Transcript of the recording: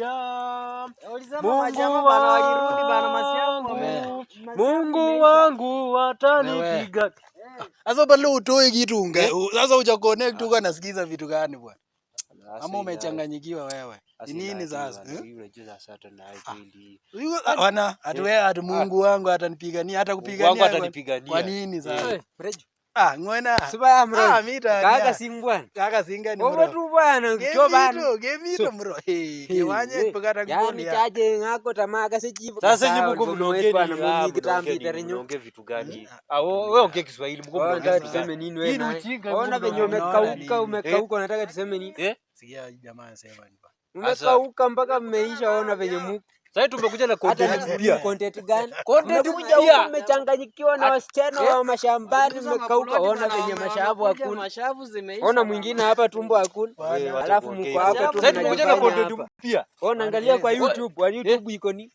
Haleluya. Ulisema Mungu majamaa bana walirudi bana masiamu wangu, wame. Mungu wangu atanipiga. Sasa pale utoi kitu unge. Sasa uja connect huko nasikiza vitu gani bwana? Ama umechanganyikiwa wewe? Ni nini sasa? Eh? Unajua sasa hata na kweli. Huyu, wana ati wewe ati Mungu wangu atanipigania hata Mungu wangu kupigania kwa- atanipigania. Kwa nini sasa? Mrejo. Ah, ngwena. Sibaya mro. Ah, mita. Kaka simbwana. Kaka singa ni Obo mro. tu bwana cho bana. Kemito, kemito mro. Hey, kewanye pekata Yani kulia. chaje ngako tamaa kase chipo. Sasa nyinyi mko mnaongea bwana nini? Ah, mimi kitambi mnaongea nini? tarinyo. Mnaongea vitu gani? Ah, wewe ongea Kiswahili, mko Wewe mnaongea unataka vitu gani? tuseme nini Hii wewe ni naye? ujinga, Ona mko venye mnaongea. umekauka nini? umekauka unataka tuseme nini? Eh? Sikia jamaa anasema ni bwana. Umekauka mpaka mmeisha ona venye muko. Sasa tumekuja na Hata content mpya. content gani? Content Mmekuja mpya. huku mmechanganyikiwa na wasichana wa mashambani, mmekauka. Ona venye mashavu hakuna. Mashavu zimeisha. Ona mwingine hapa tumbo hakuna. Wewe, wacha Alafu kuongea mko hivyo. hapa tu Sasa tumekuja na mnajifanya content hapa. mpya. Ona angalia kwa YouTube, kwa YouTube iko ni